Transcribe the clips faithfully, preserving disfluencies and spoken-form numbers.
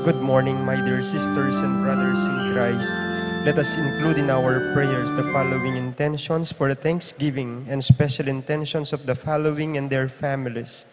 Good morning, my dear sisters and brothers in Christ. Let us include in our prayers the following intentions for the thanksgiving and special intentions of the following and their families: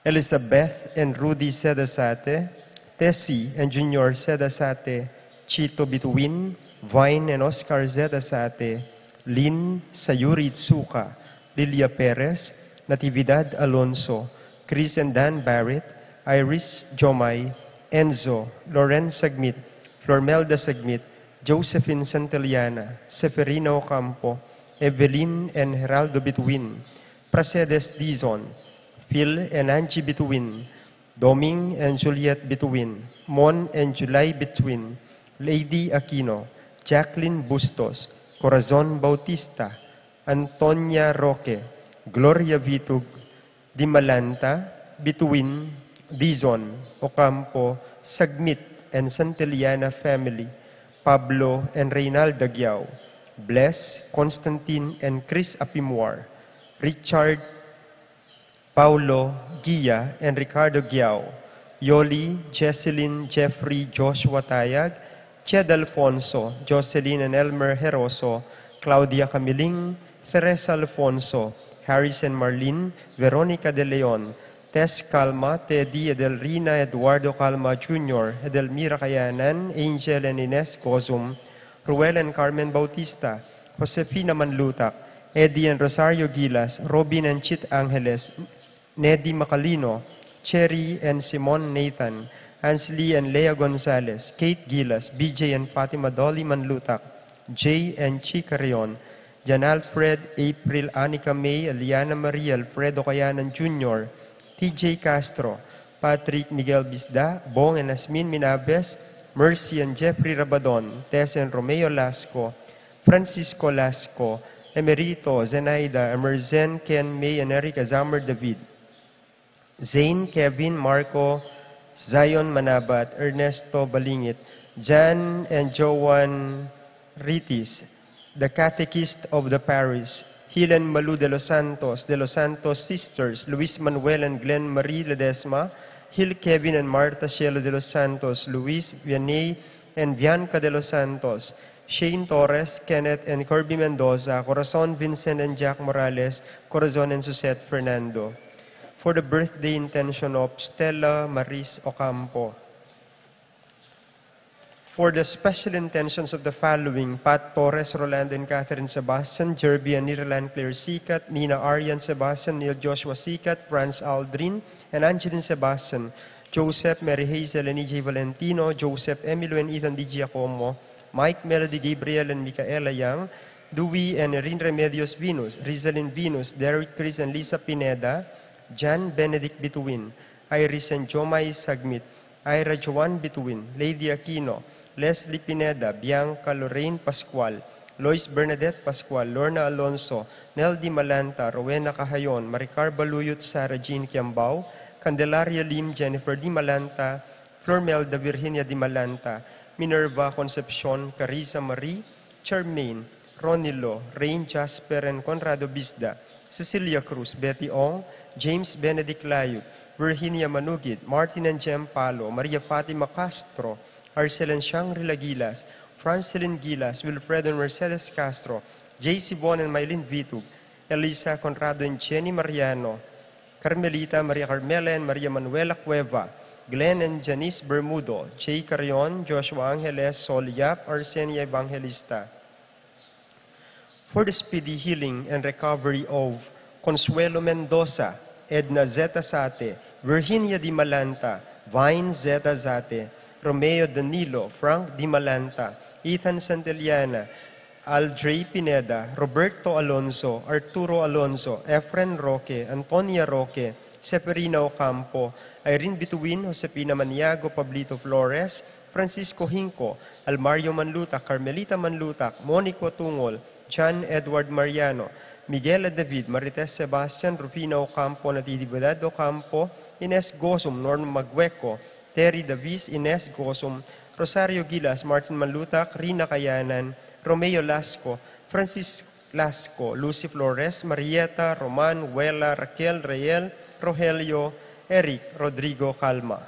Elizabeth and Rudy Zeta Sate, Tessie and Junior Zeta Sate, Chito Bituin, Vine and Oscar Zeta Sate, Lynn Sayuri Itsuka, Lilia Perez, Natividad Alonso, Chris and Dan Barrett, Iris Jomai, Enzo, Loren Sagmit, Flormelda Sagmit, Josephine Santillana, Seferina Ocampo, Evelyn and Heraldo Bituin, Pracedes Dizon, Phil and Angie Bituin, Doming and Juliet Bituin, Mon and July Bituin, Lady Aquino, Jacqueline Bustos, Corazon Bautista, Antonia Roque, Gloria Vitug, Dimalanta, Bituin, Dizon, Ocampo, Sagmit and Santillana family, Pablo and Reynalda Aguiao, Bless, Constantine and Chris Apimuar, Richard, Paulo, Gia and Ricardo Aguiao, Yoli, Jesselyn, Jeffrey, Joshua Tayag, Ched Alfonso, Jocelyn and Elmer Heroso, Claudia Camiling, Teresa Alfonso, Harrison Marlin, Veronica De Leon, Tess Calma, Teddy Edelrina, Eduardo Calma Junior, Edelmira Kayanan, Angel and Ines Gozum, Ruel and Carmen Bautista, Josefina Manlutak, Eddie and Rosario Gilas, Robin and Chit Angeles, Nedi Macalino, Cherry and Simon Nathan, Ansley and Lea Gonzalez, Kate Gilas, B J and Fatima Dolly Manlutak, Jay and Chi Carrion, Jan Alfred, April, Anika May, Eliana Marie, Alfredo Kayanan Junior, T J Castro, Patrick Miguel Bisda, Bong and Asmin Minabes, Mercy and Jeffrey Rabadon, Tess and Romeo Lasco, Francisco Lasco, Emerito, Zenaida, Emerzen, Ken, May and Eric Azamar David, Zane, Kevin, Marco, Zion Manabat, Ernesto Balingit, Jan and Joan Ritis, the catechist of the parish, Helen Malu de los Santos, de los Santos sisters, Luis Manuel and Glenn Marie Ledesma, Hil Kevin and Marta Shelo de los Santos, Luis Vianney and Bianca de los Santos, Shane Torres, Kenneth and Kirby Mendoza, Corazon Vincent and Jack Morales, Corazon and Suzette Fernando. For the birthday intention of Stella Maris Ocampo. For the special intentions of the following: Pat Torres, Rolando and Catherine Sebastian, Jerby and Nirlan Claire Sikat, Nina Arian Sebastian, Neil Joshua Sikat, Franz Aldrin and Angeline Sebastian, Joseph, Mary Hazel and E J Valentino, Joseph, Emilio and Ethan Di Giacomo, Mike, Melody, Gabriel and Micaela Yang, Dewey and Erin Remedios Venus, Rizalin Venus, Derek, Chris and Lisa Pineda, Jan Benedict Bituin, Iris and Jomai Sagmit, Ira Joan Bituin, Lady Aquino, Leslie Pineda, Bianca Lorraine Pascual, Lois Bernadette Pascual, Lorna Alonso, Nel Di Malanta, Rowena Cahayon, Maricar Baluyot, Sarah Jean Kiambao, Candelaria Lim, Jennifer Di Malanta, Flormelda Virginia Di Malanta, Minerva Concepcion, Carissa Marie, Charmaine, Ronilo, Rain Jasper and Conrado Bisda, Cecilia Cruz, Betty Ong, James Benedict Layug, Virginia Manugid, Martin and Jem Palo, Maria Fatima Castro, Arcel and Shangri-La Gilas, Francelin Gilas, Wilfredo and Mercedes Castro, J C Bon and Mylene Vitug, Elisa Conrado and Jenny Mariano, Carmelita, Maria Carmela and Maria Manuela Cueva, Glenn and Janice Bermudo, Jay Carrion, Joshua Angeles, Sol Yap, Arsenia Evangelista. For the speedy healing and recovery of Consuelo Mendoza, Edna Zeta Sate, Virginia Di Malanta, Vine Zeta Zate, Romeo Danilo, Frank Di Malanta, Ethan Santillana, Aldrey Pineda, Roberto Alonso, Arturo Alonso, Efren Roque, Antonia Roque, Seferina Ocampo, Irene Bituin, Josefina Maniago, Pablito Flores, Francisco Hinco, Almario Manlutac, Carmelita Manlutac, Monico Tungol, John Edward Mariano, Miguel David, Marites Sebastian, Rufina Ocampo, Natividad Ocampo, Ines Gozum, Norma Magueco, Terry Davis, Ines Gozum, Rosario Gilas, Martin Manlutac, Rina Kayanan, Romeo Lasco, Francis Lasco, Lucy Flores, Marieta, Roman, Wela, Raquel, Reyel, Rogelio, Eric, Rodrigo Calma.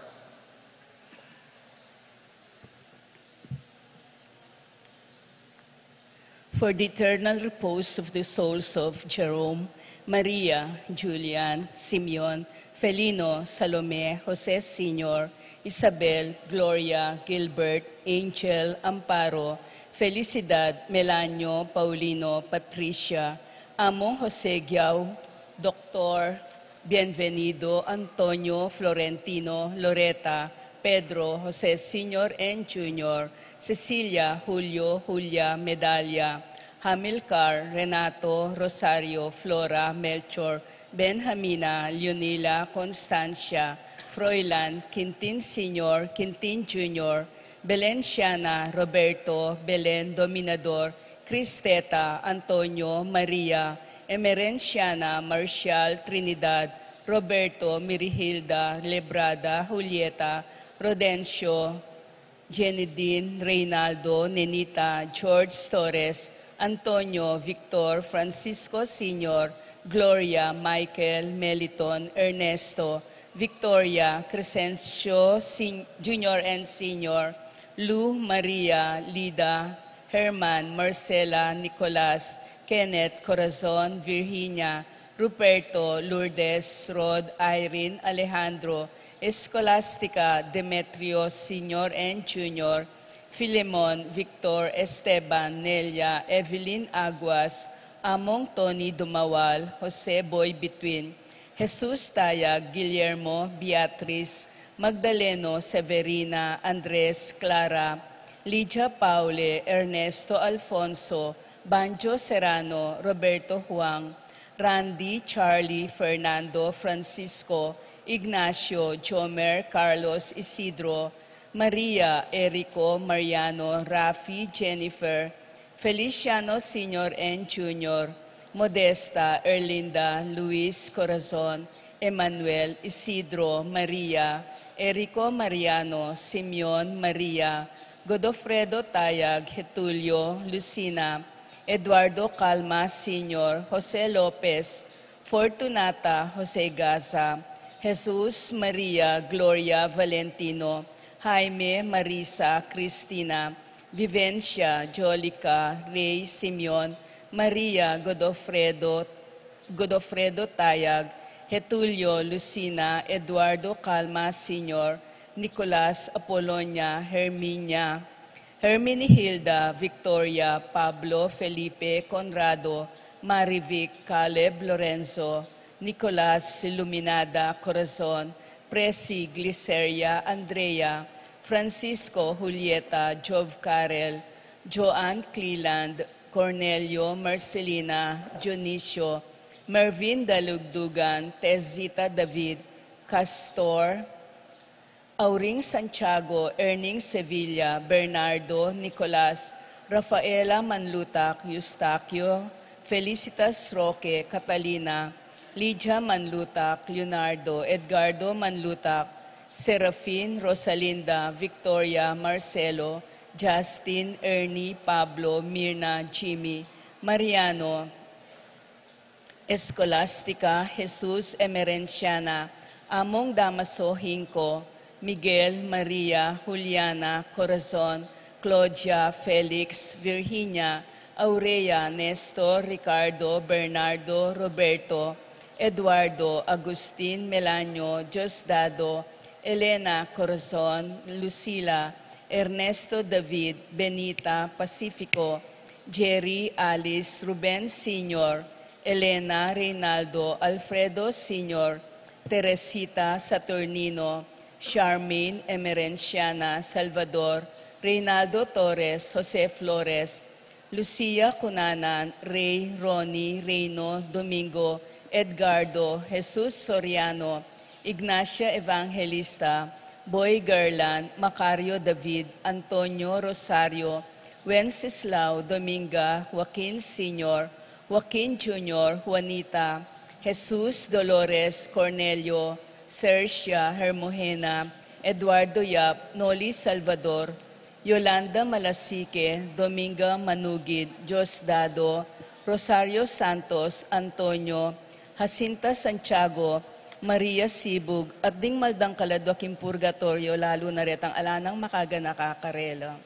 For the eternal repose of the souls of Jerome, Maria, Julian, Simeon, Felino, Salome, Jose Senior, Isabel, Gloria, Gilbert, Angel, Amparo, Felicidad, Melanio, Paulino, Patricia, Among Jose Giao, Doctor Bienvenido, Antonio, Florentino, Loreta, Pedro, Jose Senior and Junior, Cecilia, Julio, Julia, Medalia, Hamilcar, Renato, Rosario, Flora, Melchor, Benjamina, Leonila, Constancia, Froilan, Quintin Senior, Quintin Junior, Belenciana, Roberto, Belen, Dominador, Cristeta, Antonio, Maria, Emerenciana, Marcial, Trinidad, Roberto, Mirihilda, Lebrada, Julieta, Rodencio, Jenny Dean, Reynaldo, Nenita, George Torres, Antonio, Victor, Francisco Senior, Gloria, Michael, Meliton, Ernesto, Victoria, Crescencio Sen-, Junior and Senior, Lou, Maria, Lida, Herman, Marcela, Nicolas, Kenneth, Corazon, Virginia, Ruperto, Lourdes, Rod, Irene, Alejandro, Escolastica, Demetrio Senior and Junior, Filemon, Victor, Esteban, Nelia, Evelyn Aguas, Among Tony Dumawal, Jose Boy Bituin, Jesus Tayag, Guillermo, Beatriz, Magdaleno, Severina, Andres, Clara, Lydia Paule, Ernesto Alfonso, Banjo Serrano, Roberto Huang, Randy, Charlie, Fernando, Francisco, Ignacio, Jomer, Carlos, Isidro, Maria, Erico, Mariano, Rafi, Jennifer, Feliciano Senior and Junior, Modesta, Erlinda, Luis, Corazon, Emmanuel, Isidro, Maria, Erico, Mariano, Simeon, Maria, Godofredo Tayag, Getulio, Lucina, Eduardo Calma Senior, Jose Lopez, Fortunata, Jose Gaza, Jesus, Maria, Gloria, Valentino, Jaime, Marisa, Cristina, Vivencia, Jolica, Rey, Simeon, Maria, Godofredo, Godofredo Tayag, Getulio, Lucina, Eduardo Calma Senior, Nicolas, Apolonia, Herminia, Herminihilda, Victoria, Pablo, Felipe, Conrado, Marivic, Caleb, Lorenzo, Nicolas, Iluminada, Corazon, Presi, Gliceria, Andrea, Francisco, Julieta, Jov, Karel, Joan, Cleland, Cornelio, Marcelina, Dionisio, Mervin, Dalugdugan, Tezita, David, Castor, Auring, Santiago, Erning, Sevilla, Bernardo, Nicolas, Rafaela, Manlutak, Eustaquio, Felicitas, Roque, Catalina, Lydia, Manlutak, Leonardo, Edgardo, Manlutak, Serafin, Rosalinda, Victoria, Marcelo, Justin, Ernie, Pablo, Mirna, Jimmy, Mariano, Escolastica, Jesus, Emerenciana, Among, Damaso, Hinco, Miguel, Maria, Juliana, Corazon, Claudia, Felix, Virginia, Aurea, Nestor, Ricardo, Bernardo, Roberto, Eduardo, Agustin, Melanio, Diosdado, Elena, Corazon, Lucila, Ernesto, David, Benita, Pacifico, Jerry, Alice, Ruben Senior, Elena, Reynaldo, Alfredo Senior, Teresita, Saturnino, Charmaine, Emerenciana, Salvador, Reynaldo Torres, Jose Flores, Lucia, Cunanan, Rey, Ronnie, Reyno, Domingo, Edgardo, Jesus Soriano, Ignacia Evangelista, Boy Garland, Macario David, Antonio Rosario, Wenceslao, Dominga, Joaquin Senior, Joaquin Junior, Juanita, Jesus, Dolores, Cornelio, Sercia, Hermogena, Eduardo Yap, Noli Salvador, Yolanda Malasique, Dominga Manugid, Diosdado, Rosario Santos, Antonio, Jacinta Santiago, Maria Sibug, at ding maldangkal a dua king purgatorio, lalu na retang ala nang makaganaka karela.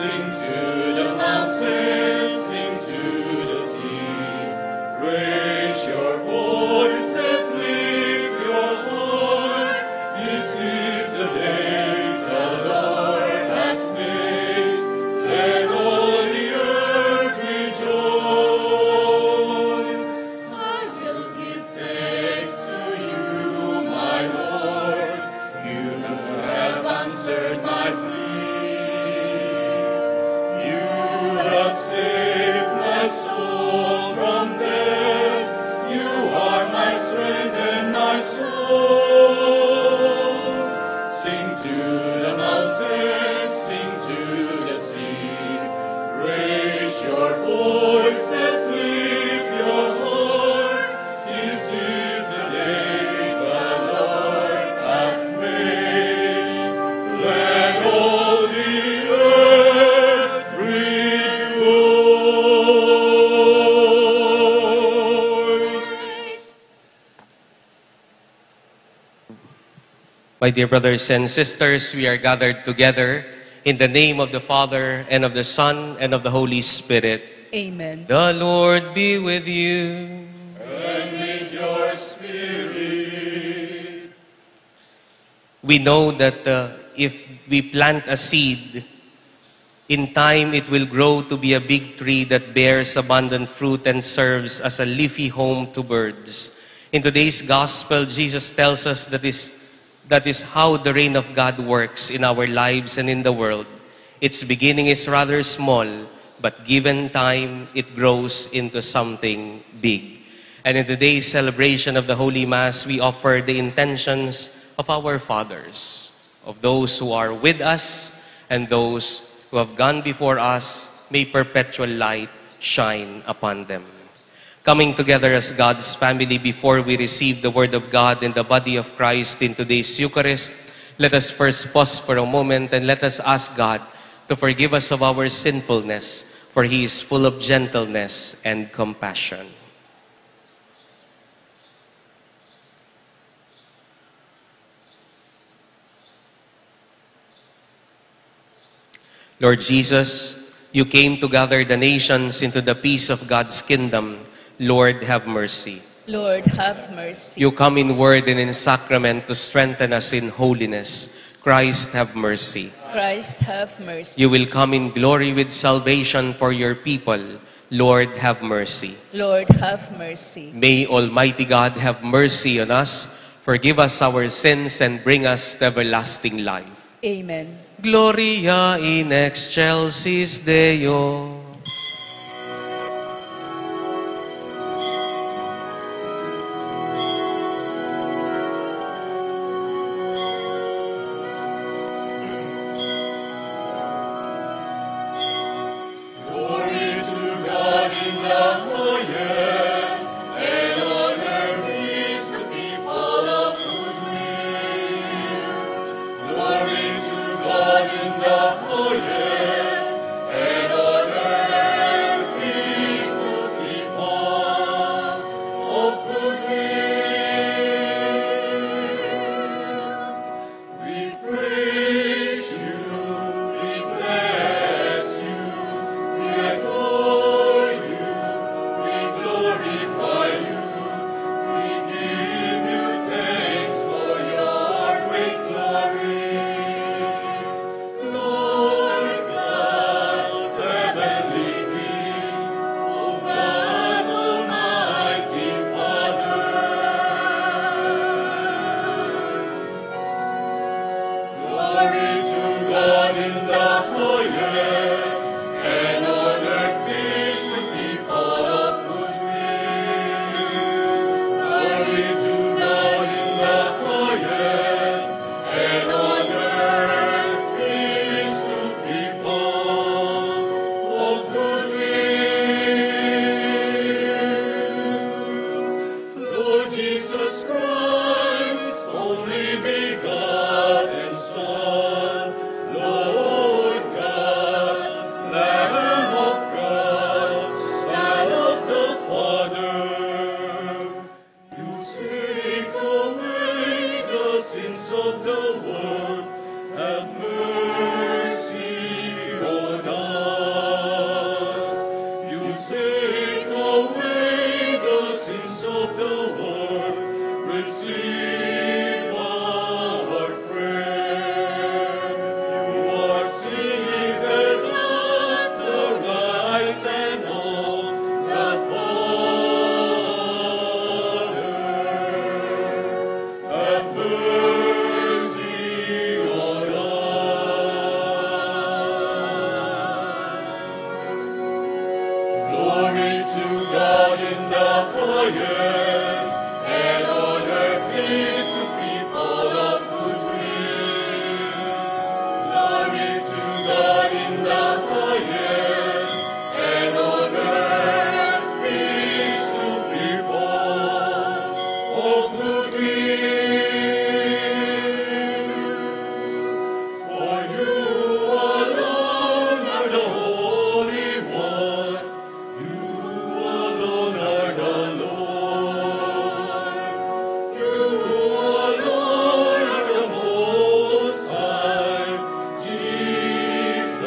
Sing to the mountains, sing to the sea. Raise your voices, lift your hearts. This is the day the Lord has made. Let all the earth rejoice. I will give thanks to you, my Lord. You have answered my plea. You have saved my soul from death. You are my strength and my soul. Sing to the mountains, sing to the sea. Raise your voices, lift your hearts. This is the day the Lord has made. Let all the earth rejoice. My dear brothers and sisters, we are gathered together in the name of the Father, and of the Son, and of the Holy Spirit. Amen. The Lord be with you. And with your spirit. We know that, uh, if we plant a seed, in time it will grow to be a big tree that bears abundant fruit and serves as a leafy home to birds. In today's gospel, Jesus tells us that is, that is how the reign of God works in our lives and in the world. Its beginning is rather small, but given time, it grows into something big. And in today's celebration of the Holy Mass, we offer the intentions of our fathers, of those who are with us, and those who have gone before us. May perpetual light shine upon them. Coming together as God's family before we receive the Word of God and the body of Christ in today's Eucharist, let us first pause for a moment and let us ask God to forgive us of our sinfulness, for He is full of gentleness and compassion. Lord Jesus, you came to gather the nations into the peace of God's kingdom. Lord, have mercy. Lord, have mercy. You come in word and in sacrament to strengthen us in holiness. Christ, have mercy. Christ, have mercy. You will come in glory with salvation for your people. Lord, have mercy. Lord, have mercy. May Almighty God have mercy on us, forgive us our sins, and bring us to everlasting life. Amen. Gloria in excelsis Deo. Glory to God in the highest, and on earth peace to people of good will. Glory to God in the highest, and on highest, and on earth peace to people of good will. Glory to God in the highest, and on earth peace to people of good will. For you alone are the Holy One. You alone are the Lord. You alone are the Most High, Jesus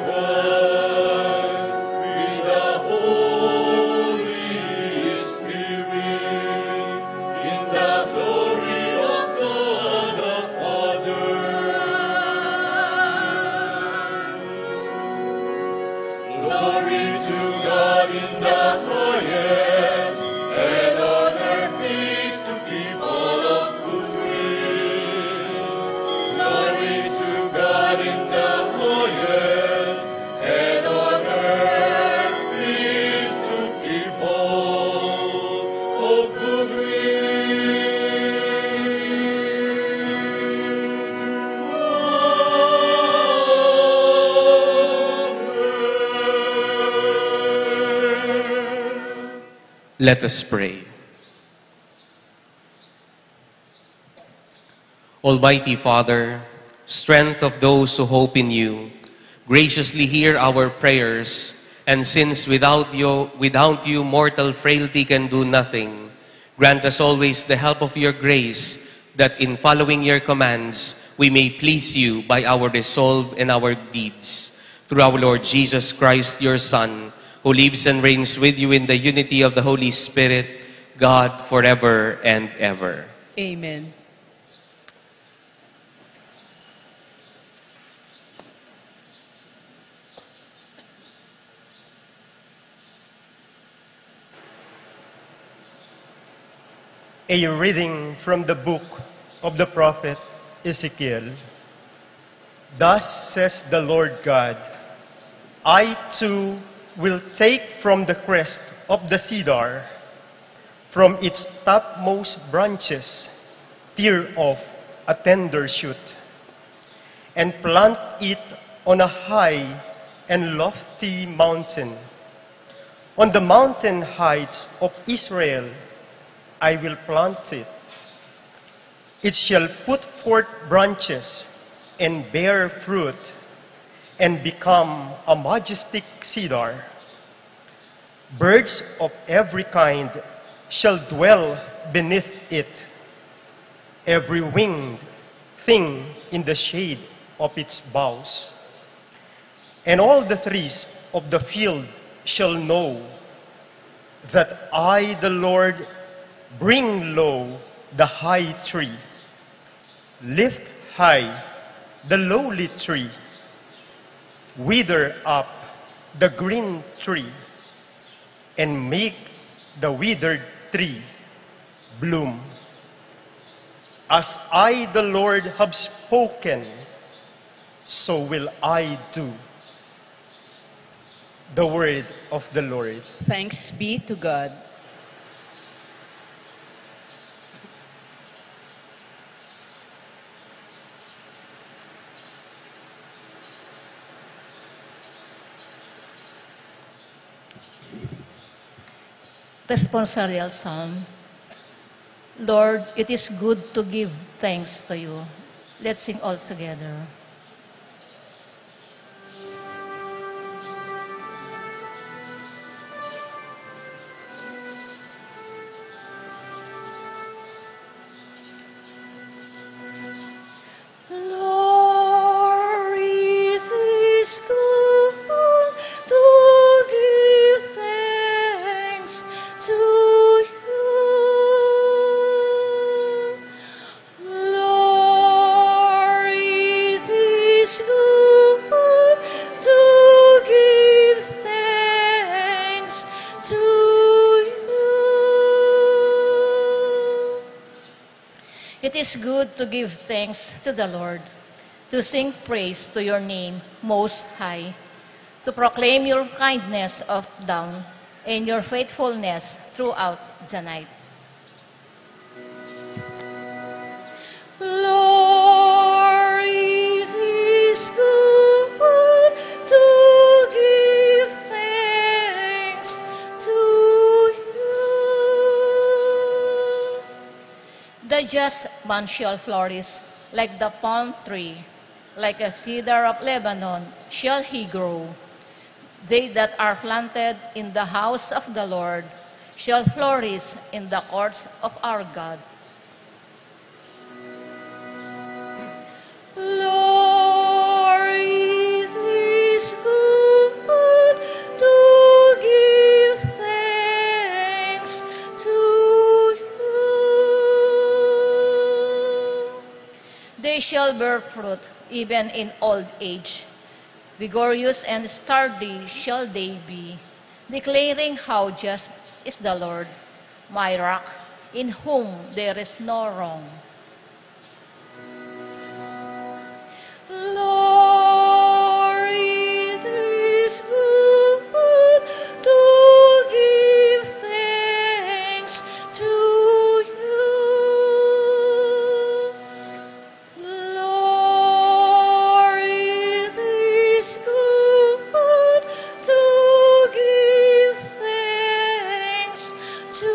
Christ, with the Holy Spirit, in the glory of God the Father. Glory to God in the highest, and on earth peace to people of good will. Glory to God in the highest, and on earth peace to people of good will. Let us pray. Almighty Father, strength of those who hope in you, graciously hear our prayers, and since without you, without you mortal frailty can do nothing, grant us always the help of your grace, that in following your commands we may please you by our resolve and our deeds. Through our Lord Jesus Christ, your Son, who lives and reigns with you in the unity of the Holy Spirit, God, forever and ever. Amen. A reading from the book of the prophet Ezekiel. Thus says the Lord God, I too will take from the crest of the cedar, from its topmost branches, tear off a tender shoot, and plant it on a high and lofty mountain. On the mountain heights of Israel I will plant it. It shall put forth branches and bear fruit, and become a majestic cedar. Birds of every kind shall dwell beneath it, every winged thing in the shade of its boughs. And all the trees of the field shall know that I, the Lord, bring low the high tree, lift high the lowly tree, wither up the green tree, and make the withered tree bloom. As I, the Lord, have spoken, so will I do. The word of the Lord. Thanks be to God. Responsorial Psalm. Lord, it is good to give thanks to you. Let's sing all together. Lord, it is good to give thanks to you. Lord, it is good to give thanks to you. It is good to give thanks to the Lord, to sing praise to your name, Most High, to proclaim your kindness up down, and your faithfulness throughout the night. Lord, it is good to give thanks to you. The just man shall flourish like the palm tree, like a cedar of Lebanon shall he grow. They that are planted in the house of the Lord shall flourish in the courts of our God. Lord, it is good to give thanks to you. They shall bear fruit even in old age. Vigorous and sturdy shall they be, declaring how just is the Lord, my rock, in whom there is no wrong. Lord, it is good to give thanks to you. Lord, it is good to give thanks to you.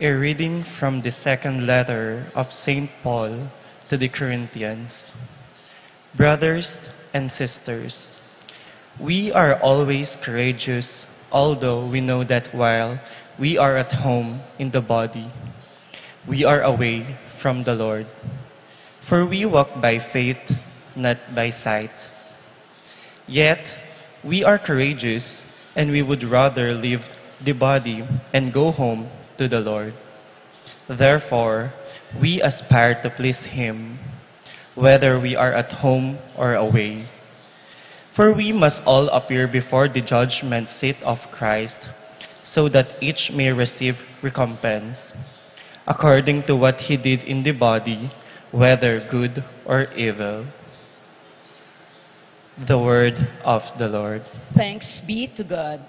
A reading from the second letter of Saint Paul to the Corinthians. Brothers and sisters, we are always courageous, although we know that while we are at home in the body, we are away from the Lord. For we walk by faith, not by sight. Yet, we are courageous, and we would rather leave the body and go home to the Lord. Therefore, we aspire to please Him, whether we are at home or away. For we must all appear before the judgment seat of Christ, so that each may receive recompense, according to what he did in the body, whether good or evil. The word of the Lord. Thanks be to God.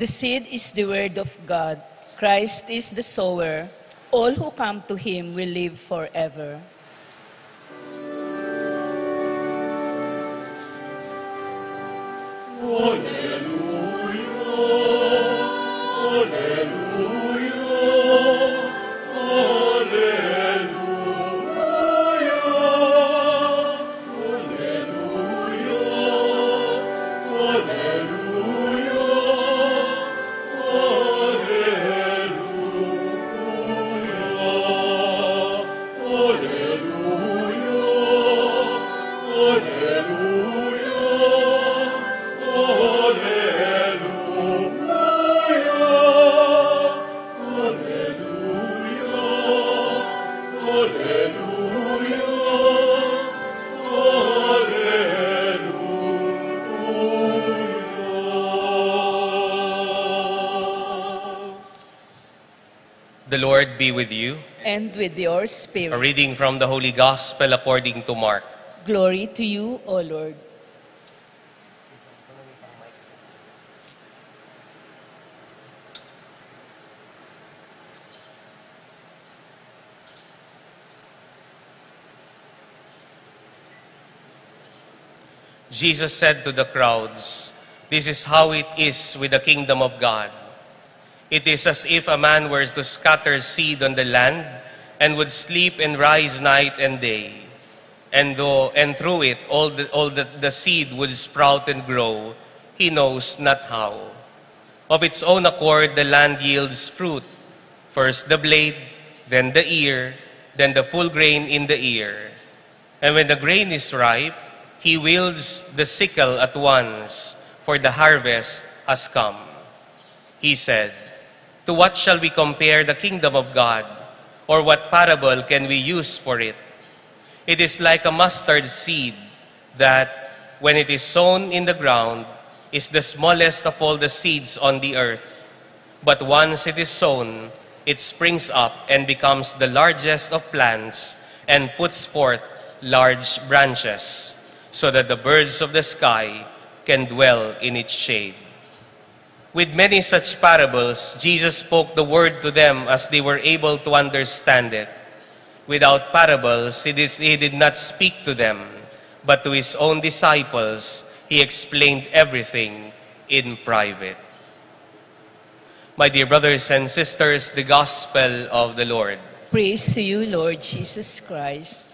The seed is the word of God. Christ is the sower. All who come to him will live forever. The Lord be with you. And with your spirit. A reading from the Holy Gospel according to Mark. Glory to you, O Lord. Jesus said to the crowds, This is how it is with the kingdom of God. It is as if a man were to scatter seed on the land and would sleep and rise night and day. And though and through it all the, all the, the seed would sprout and grow, he knows not how. Of its own accord the land yields fruit, first the blade, then the ear, then the full grain in the ear. And when the grain is ripe, he wields the sickle at once, for the harvest has come. He said, "To what shall we compare the kingdom of God? Or what parable can we use for it? It is like a mustard seed that, when it is sown in the ground, is the smallest of all the seeds on the earth. But once it is sown, it springs up and becomes the largest of plants and puts forth large branches, so that the birds of the sky can dwell in its shade." With many such parables, Jesus spoke the word to them as they were able to understand it. Without parables, he did, he did not speak to them, but to his own disciples he explained everything in private. My dear brothers and sisters, the gospel of the Lord. Praise to you, Lord Jesus Christ.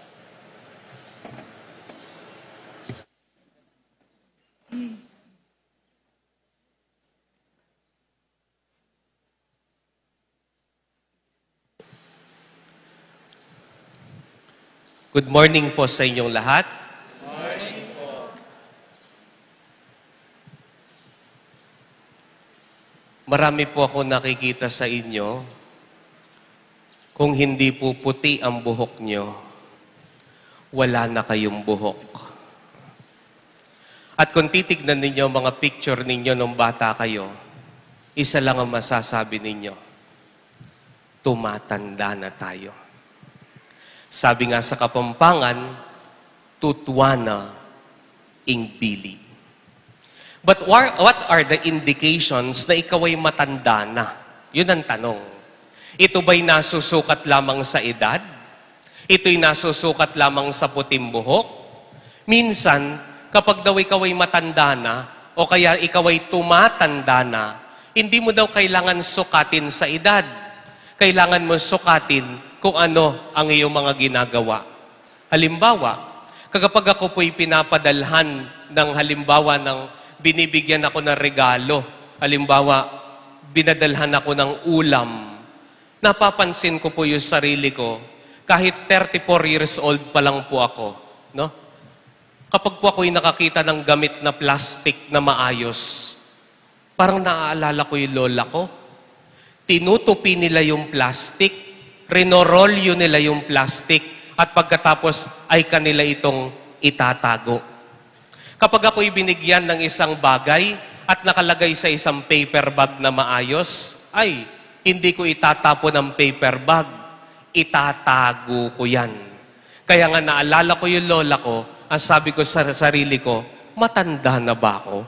Good morning po sa inyong lahat. Morning po. Marami po ako nakikita sa inyo. Kung hindi po puti ang buhok nyo, wala na kayong buhok. At kung titignan ninyo mga picture ninyo nung bata kayo, isa lang ang masasabi ninyo, tumatanda na tayo. Sabi nga sa Kapampangan, tutua na ing bili. But wha-, what are the indications na ikaw ay matanda na? Yun ang tanong. Ito ba'y nasusukat lamang sa edad? Ito'y nasusukat lamang sa puting buhok? Minsan, kapag daw ikaw ay matanda na, o kaya ikaw ay tumatanda na, hindi mo daw kailangan sukatin sa edad. Kailangan mo sukatin kung ano ang iyong mga ginagawa. Halimbawa, kapag ako po'y pinapadalhan ng, halimbawa, ng binibigyan ako ng regalo, halimbawa, binadalhan ako ng ulam, napapansin ko po yung sarili ko, kahit thirty-four years old pa lang po ako, no? Kapag po ako'y nakakita ng gamit na plastic na maayos, parang naaalala ko yung lola ko. Tinutupi nila yung plastic, rinorolyo nila yung plastic, at pagkatapos ay kanila itong itatago. Kapag ako'y binigyan ng isang bagay at nakalagay sa isang paper bag na maayos, ay, hindi ko itatapon ang paper bag. Itatago ko yan. Kaya nga naalala ko yung lola ko, ang sabi ko sa sarili ko, matanda na ba ako?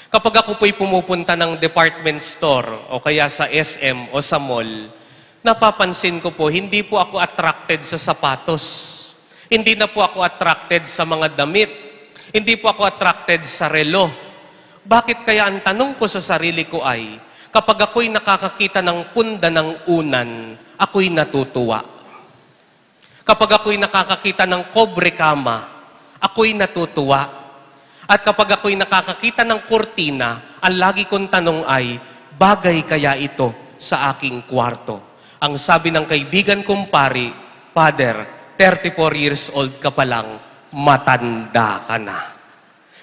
Kapag ako po'y pumupunta ng department store o kaya sa S M o sa mall, napapansin ko po, hindi po ako attracted sa sapatos. Hindi na po ako attracted sa mga damit. Hindi po ako attracted sa relo. Bakit kaya, ang tanong ko sa sarili ko ay, kapag ako'y nakakakita ng punda ng unan, ako'y natutuwa. Kapag ako'y nakakakita ng kobre kama, ako'y natutuwa. At kapag ako'y nakakakita ng kurtina, ang lagi kong tanong ay, bagay kaya ito sa aking kwarto? Ang sabi ng kaibigan kong pari, "Father, thirty-four years old ka pa lang, matanda ka na."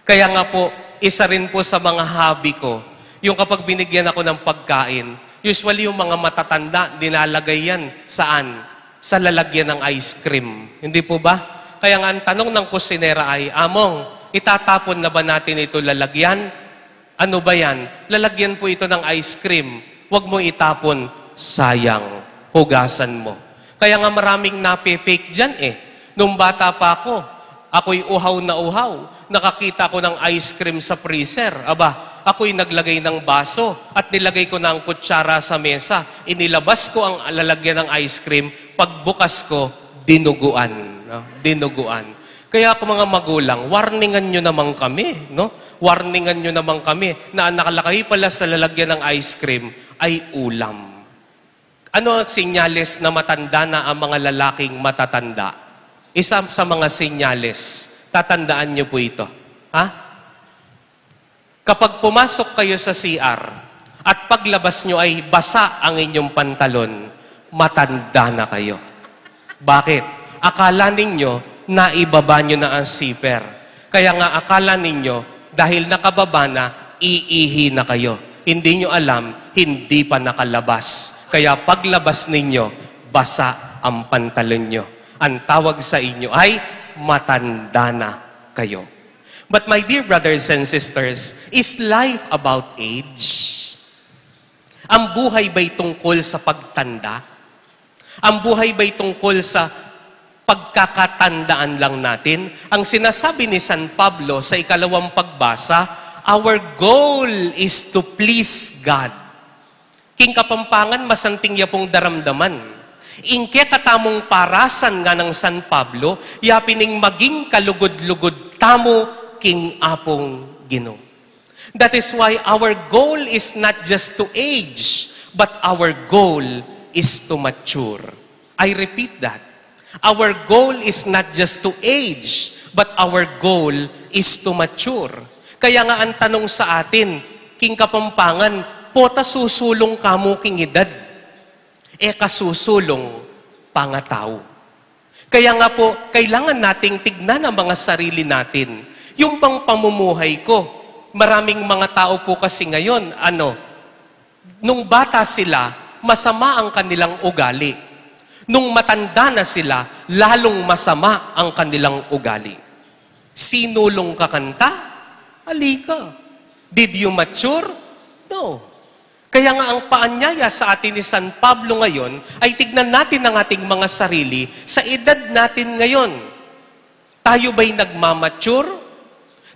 Kaya nga po, isa rin po sa mga hobby ko, yung kapag binigyan ako ng pagkain, usually yung mga matatanda, dinalagay yan. Saan? Sa lalagyan ng ice cream. Hindi po ba? Kaya nga ang tanong ng kusinera ay, "Among, itatapon na ba natin ito lalagyan?" "Ano ba yan?" "Lalagyan po ito ng ice cream. Huwag mo itapon. Sayang. Hugasan mo." Kaya nga maraming nafe-fake dyan eh. Nung bata pa ako, ako'y uhaw na uhaw. Nakakita ko ng ice cream sa freezer. Aba, ako'y naglagay ng baso at nilagay ko na ang kutsara sa mesa. Inilabas ko ang lalagyan ng ice cream. Pagbukas ko, dinuguan. No? Dinuguan. Kaya ako, mga magulang, warningan nyo naman kami, no? Warningan nyo naman kami na ang nakalagay pala sa lalagyan ng ice cream ay ulam. Ano ang senyales na matanda na ang mga lalaking matatanda? Isa sa mga senyales, tatandaan nyo po ito. Ha? Kapag pumasok kayo sa C R at paglabas nyo ay basa ang inyong pantalon, matanda na kayo. Bakit? Akala ninyo, naibaba nyo na ang zipper. Kaya nga akala ninyo, dahil nakababa na, iihi na kayo. Hindi nyo alam, hindi pa nakalabas. Kaya paglabas ninyo, basa ang pantalon nyo. Ang tawag sa inyo ay matanda na kayo. But my dear brothers and sisters, is life about age? Ang buhay ba'y tungkol sa pagtanda? Ang buhay ba'y tungkol sa pagkakatandaan lang natin? Ang sinasabi ni San Pablo sa ikalawang pagbasa, our goal is to please God. King Kapampangan, masanting ya pung daramdaman. Ing kekatamung parasan nganang San Pablo, ya pin ing maging kalugud-lugud tamu king Apung Ginu. That is why our goal is not just to age, but our goal is to mature. I repeat that. Our goal is not just to age, but our goal is to mature. Kaya nga ang tanong sa atin, king Kapampangan, pota susulung ka mu king edad? E ka susulung pangatau. Kaya nga po, kailangan nating tignan ang mga sarili natin. Yung bang pamumuhay ko, maraming mga tao po kasi ngayon, ano, nung bata sila, masama ang kanilang ugali. Nung matanda na sila, lalung masama ang kanilang ugali. Sinulung ka kanta? Ali ka. Did you mature? No. Kaya nga ang paanyaya sa atin ni San Pablo ngayon ay tignan natin ang ating mga sarili sa edad natin ngayon. Tayo ba'y nagmamature?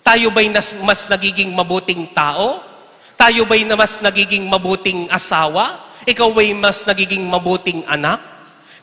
Tayo ba'y nas-, mas nagiging mabuting tao? Tayo ba'y na mas nagiging mabuting asawa? Ikaw ba'y mas nagiging mabuting anak?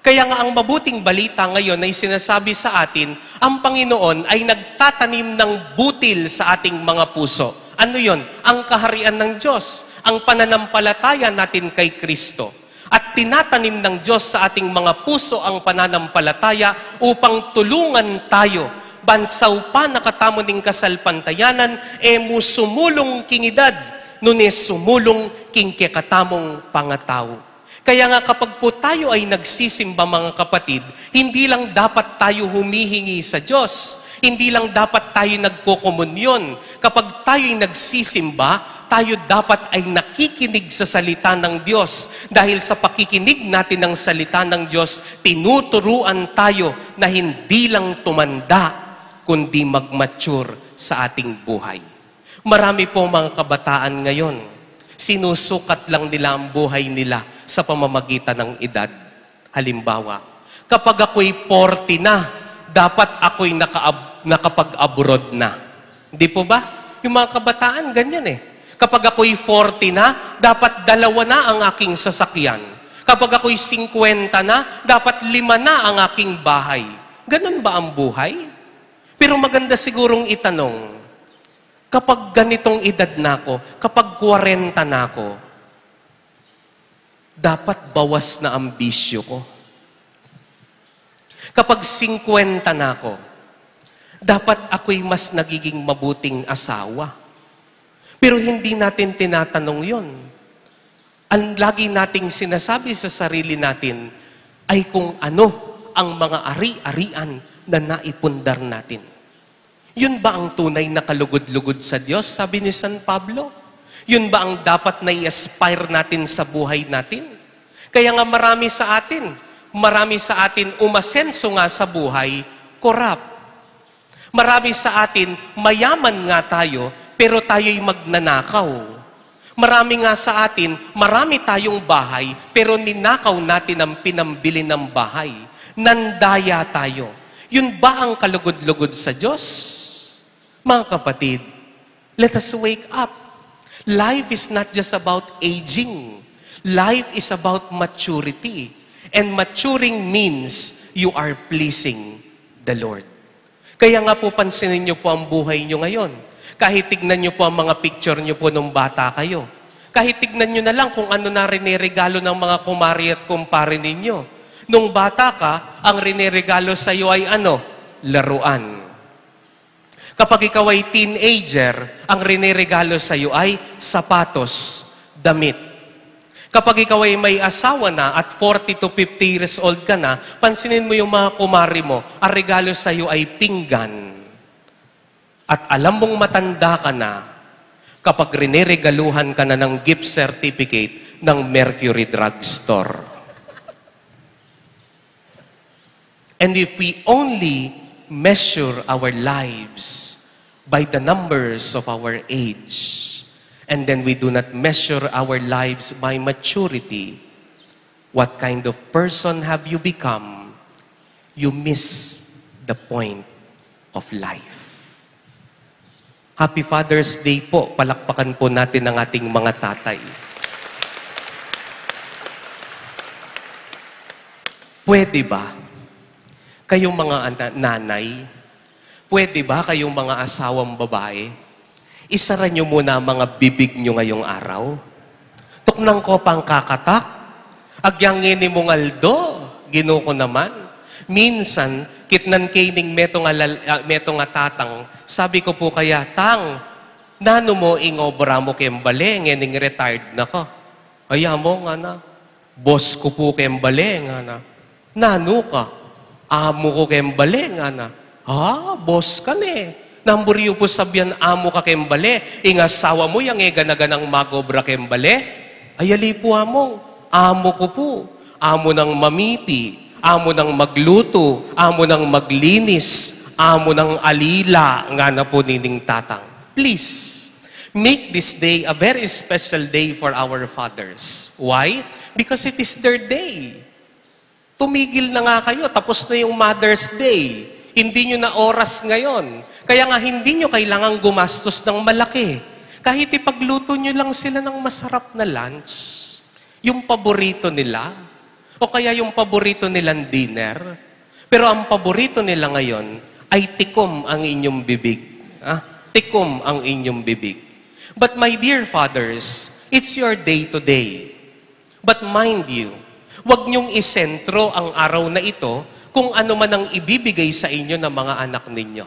Kaya nga ang mabuting balita ngayon ay sinasabi sa atin, ang Panginoon ay nagtatanim ng butil sa ating mga puso. Ano yon? Ang kaharian ng Diyos, ang pananampalataya natin kay Kristo. At tinatanim ng Diyos sa ating mga puso ang pananampalataya upang tulungan tayo. Ban saupan na katamu ning kasalpantayanan, e mu sumulung king edad, nune sumulung king kekatamung pangatau. Kaya nga kapag po tayo ay nagsisimba, mga kapatid, hindi lang dapat tayo humihingi sa Diyos, hindi lang dapat tayo nagkokomunyon. Kapag tayo'y nagsisimba, tayo dapat ay nakikinig sa salita ng Diyos. Dahil sa pakikinig natin ng salita ng Diyos, tinuturuan tayo na hindi lang tumanda, kundi mag-mature sa ating buhay. Marami pong mga kabataan ngayon, sinusukat lang nila ang buhay nila sa pamamagitan ng edad. Halimbawa, kapag ako'y forty na, dapat ako'y nakaab-, nakapag-abroad na. Di po ba? Yung mga kabataan, ganyan eh. Kapag ako'y forty na, dapat dalawa na ang aking sasakyan. Kapag ako'y singkwenta na, dapat lima na ang aking bahay. Ganun ba ang buhay? Pero maganda sigurong itanong, kapag ganitong edad na ako, kapag kwarenta na ako, dapat bawas na ang bisyo ko. Kapag singkwenta na ako, dapat ako'y mas nagiging mabuting asawa. Pero hindi natin tinatanong yon. Ang lagi nating sinasabi sa sarili natin ay kung ano ang mga ari-arian na naipundar natin. Yun ba ang tunay na kalugud-lugud sa Diyos? Sabi ni San Pablo. Yun ba ang dapat na i-aspire natin sa buhay natin? Kaya nga marami sa atin, marami sa atin umasenso nga sa buhay, korap. Marami sa atin, mayaman nga tayo, pero tayo'y magnanakaw. Marami nga sa atin, marami tayong bahay, pero ninakaw natin ang pinambili ng bahay. Nandaya tayo. Yun ba ang kalugud-lugud sa Diyos? Mga kapatid, let us wake up. Life is not just about aging. Life is about maturity. And maturing means you are pleasing the Lord. Kaya nga po, pansinin niyo po ang buhay niyo ngayon. Kahit tignan niyo po ang mga picture niyo po nung bata kayo. Kahit tignan niyo na lang kung ano na riniregalo ng mga kumari at kumpare ninyo. Nung bata ka, ang riniregalo sa'yo ay ano? Laruan. Kapag ikaw ay teenager, ang riniregalo sa'yo ay sapatos, damit. Kapag ikaw ay may asawa na at forty to fifty years old ka na, pansinin mo yung mga kumari mo, ang regalo sa'yo ay pinggan. At alam mong matanda ka na kapag riniregaluhan ka na ng gift certificate ng Mercury Drugstore. And if we only measure our lives by the numbers of our age, and then we do not measure our lives by maturity, what kind of person have you become? You miss the point of life. Happy Father's Day po. Palakpakan po natin ang ating mga tatay. Pwede ba? Kayong mga ana-, nanay, pwede ba kayong mga asawang babae, isara niyo muna ang mga bibig niyo ngayong araw? Tuknang ko pang kakatak, agyang ini mong aldo, Ginu ko naman. Minsan, kitnan ke ining metung a lal-, ah, metung a tatang, sabi ko po kaya, "Tang, nanu mu ing obra mu keng bale, ngening retired na ka?" "Ay, amo," ngana, "boss ku pu keng bale," ngana. "Nanu ka?" "Amu ku keng bale," ngana. "Ah, boss ka ne. Nanu mu pu sabyan amu ka keng bale, ing asawa mu yang e gana-ganang mag-obra keng bale?" "Ay, ali pu, Among. Amu ku pu. Amu nang mamipi, amu nang maglutu, amu nang maglinis, amu nang alila," ngana pu nining tatang. Please, make this day a very special day for our fathers. Why? Because it is their day. Tumigil na nga kayo, tapos na yung Mother's Day. Hindi nyo na oras ngayon. Kaya nga, hindi nyo kailangang gumastos ng malaki. Kahit ipagluto nyo lang sila ng masarap na lunch, yung paborito nila, o kaya yung paborito nilang dinner. Pero ang paborito nila ngayon ay tikom ang inyong bibig. Ah, tikom ang inyong bibig. But my dear fathers, it's your day today. But mind you, wag niyong isentro ang araw na ito kung ano man ang ibibigay sa inyo ng mga anak ninyo.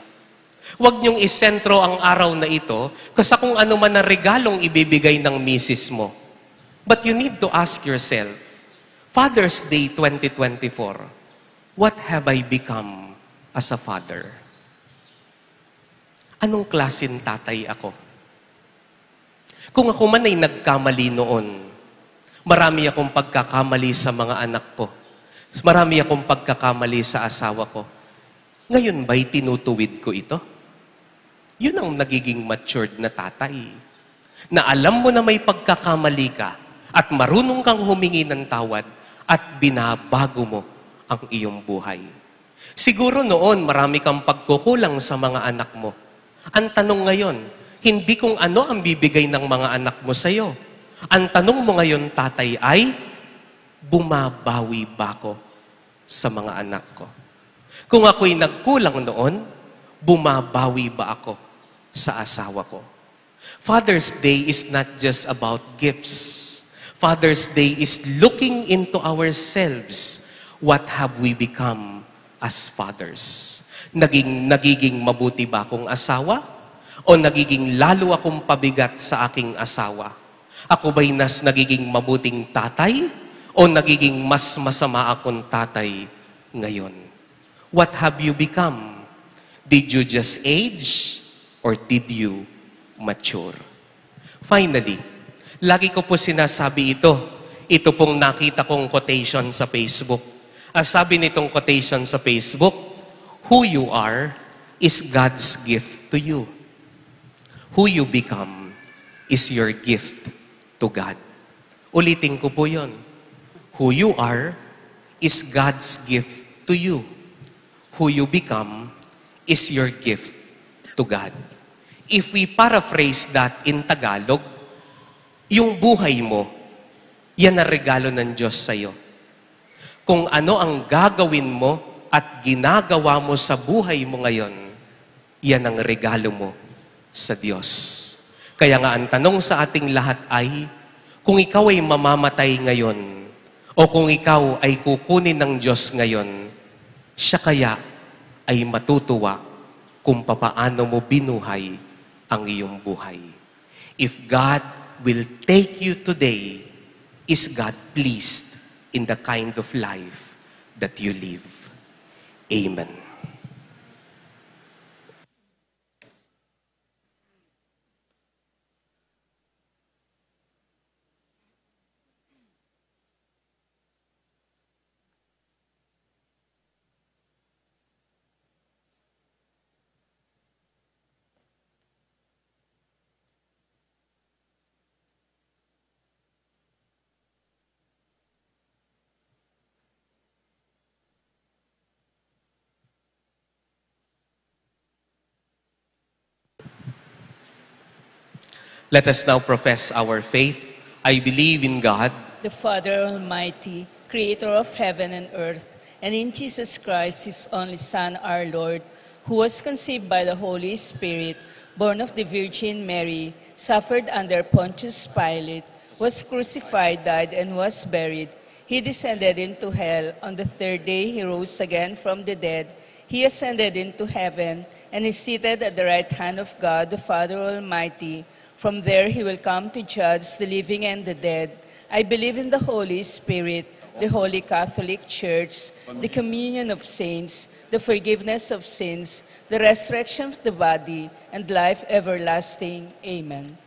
Wag niyong isentro ang araw na ito sa kung ano man ang regalong ibibigay ng misis mo. But you need to ask yourself, "Father's Day twenty twenty-four, what have I become as a father?" Anong klaseng tatay ako? Kung ako man ay nagkamali noon, marami akong pagkakamali sa mga anak ko. Marami akong pagkakamali sa asawa ko. Ngayon ba'y tinutuwid ko ito? Yun ang nagiging matured na tatay. Na alam mo na may pagkakamali ka at marunong kang humingi ng tawad at binabago mo ang iyong buhay. Siguro noon marami kang pagkukulang sa mga anak mo. Ang tanong ngayon, hindi kung ano ang bibigay ng mga anak mo sa'yo. Ang tanong mo ngayon, tatay, ay, "Bumabawi ba ako sa mga anak ko? Kung ako'y nagkulang noon, bumabawi ba ako sa asawa ko?" Father's Day is not just about gifts. Father's Day is looking into ourselves. What have we become as fathers? Naging, nagiging mabuti ba akong asawa? O nagiging lalo akong pabigat sa aking asawa? Ako ba'y nas nagiging mabuting tatay? O nagiging mas masama akong tatay ngayon? What have you become? Did you just age or did you mature? Finally, lagi ko po sinasabi ito, ito pong nakita kong quotation sa Facebook. Ang sabi nitong quotation sa Facebook, "Who you are is God's gift to you. Who you become is your gift to God." Ulitin ko po yun. "Who you are is God's gift to you. Who you become is your gift to God." If we paraphrase that in Tagalog, yung buhay mo, yan ang regalo ng Diyos sa'yo. Kung ano ang gagawin mo at ginagawa mo sa buhay mo ngayon, Yan ang regalo mo sa Diyos. Kaya nga ang tanong sa ating lahat ay, kung ikaw ay mamamatay ngayon, o kung ikaw ay kukunin ng Diyos ngayon, siya kaya ay matutuwa kung papaano mo binuhay ang iyong buhay? If God will take you today, is God pleased in the kind of life that you live? Amen. Let us now profess our faith. I believe in God, the Father Almighty, creator of heaven and earth, and in Jesus Christ, his only Son, our Lord, who was conceived by the Holy Spirit, born of the Virgin Mary, suffered under Pontius Pilate, was crucified, died, and was buried. He descended into hell. On the third day, he rose again from the dead. He ascended into heaven and is seated at the right hand of God, the Father Almighty. From there, he will come to judge the living and the dead. I believe in the Holy Spirit, the Holy Catholic Church, the communion of saints, the forgiveness of sins, the resurrection of the body, and life everlasting. Amen.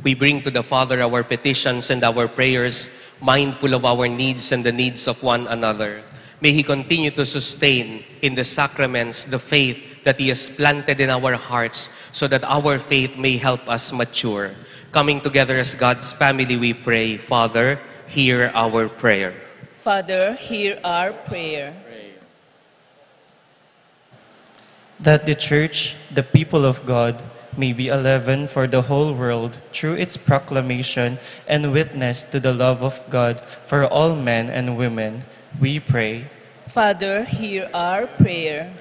We bring to the Father our petitions and our prayers, mindful of our needs and the needs of one another. May He continue to sustain in the sacraments the faith that He has planted in our hearts, so that our faith may help us mature. Coming together as God's family, we pray, Father, hear our prayer. Father, hear our prayer. That the Church, the people of God, may be a leaven for the whole world through its proclamation and witness to the love of God for all men and women, we pray. Father, hear our prayer.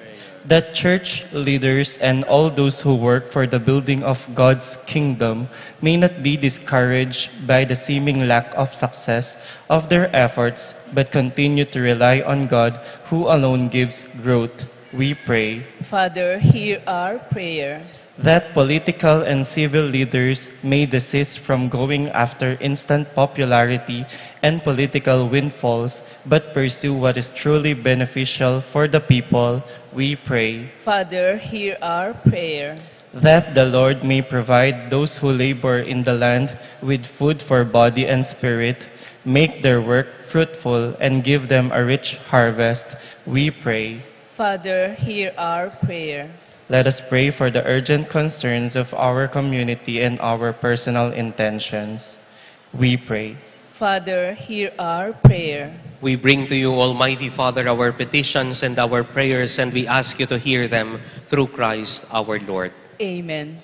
That church leaders and all those who work for the building of God's kingdom may not be discouraged by the seeming lack of success of their efforts, but continue to rely on God, who alone gives growth, we pray. Father, hear our prayer. That political and civil leaders may desist from going after instant popularity and political windfalls, but pursue what is truly beneficial for the people, we pray. Father, hear our prayer. That the Lord may provide those who labor in the land with food for body and spirit, make their work fruitful, and give them a rich harvest, we pray. Father, hear our prayer. Let us pray for the urgent concerns of our community and our personal intentions, we pray. Father, hear our prayer. We bring to you, Almighty Father, our petitions and our prayers, and we ask you to hear them through Christ our Lord. Amen.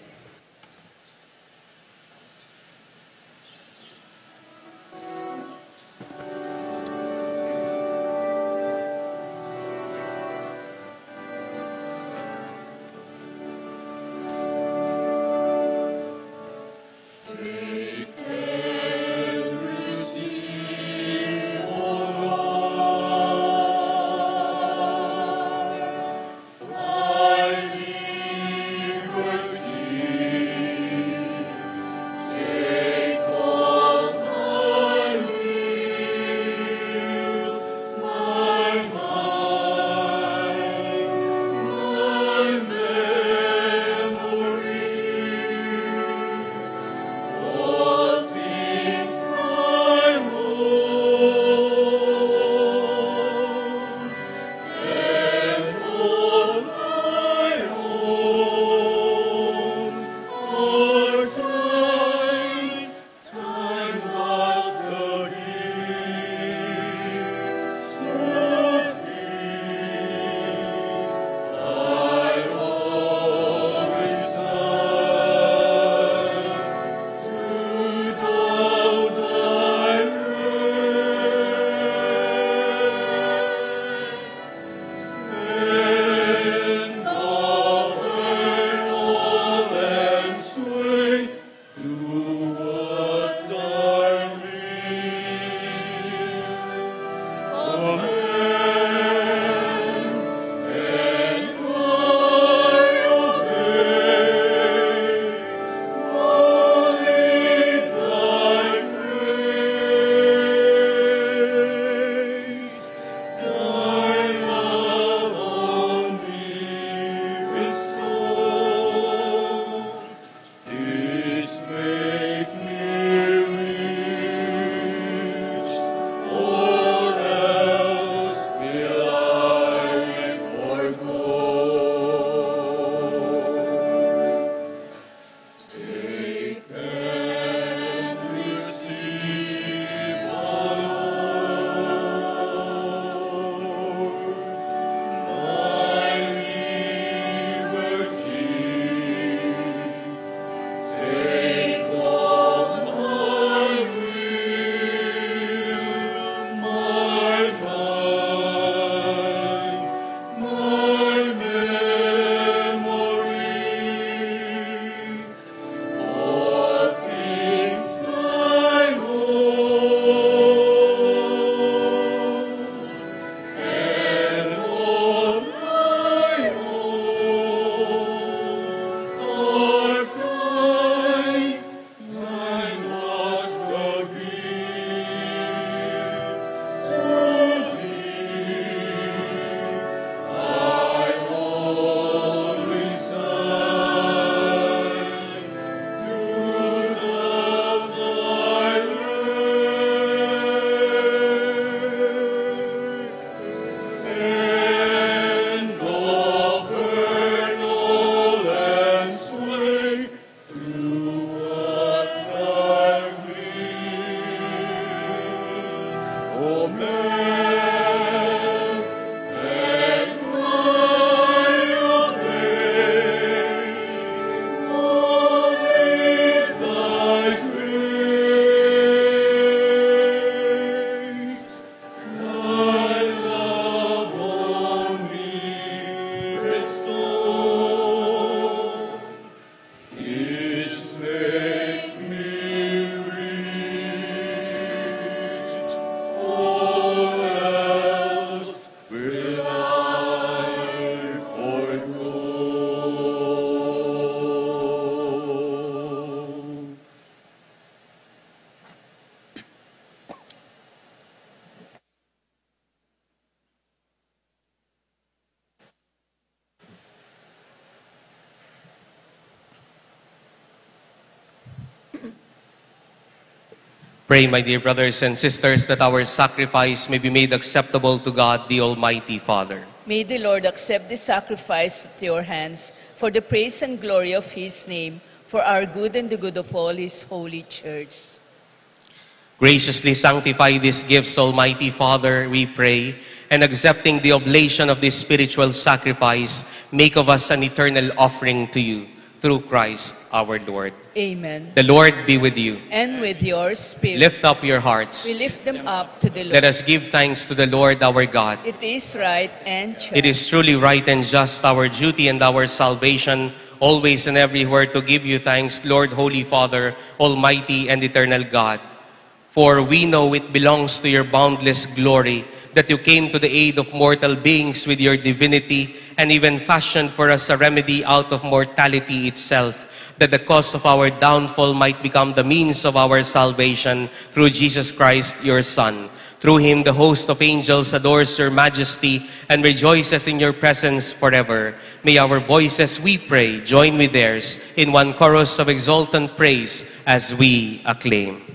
Pray, my dear brothers and sisters, that our sacrifice may be made acceptable to God, the Almighty Father. May the Lord accept the sacrifice at your hands for the praise and glory of his name, for our good and the good of all his holy church. Graciously sanctify these gifts, Almighty Father, we pray, and accepting the oblation of this spiritual sacrifice, make of us an eternal offering to you, through Christ our Lord. Amen. The Lord be with you. And with your spirit. Lift up your hearts. We lift them up to the Lord. Let us give thanks to the Lord our God. It is right and just. It is truly right and just, our duty and our salvation, always and everywhere to give you thanks, Lord, Holy Father, Almighty and eternal God. For we know it belongs to your boundless glory that you came to the aid of mortal beings with your divinity, and even fashioned for us a remedy out of mortality itself, that the cause of our downfall might become the means of our salvation through Jesus Christ, your Son. Through him, the host of angels adores your majesty and rejoices in your presence forever. May our voices, we pray, join with theirs in one chorus of exultant praise as we acclaim.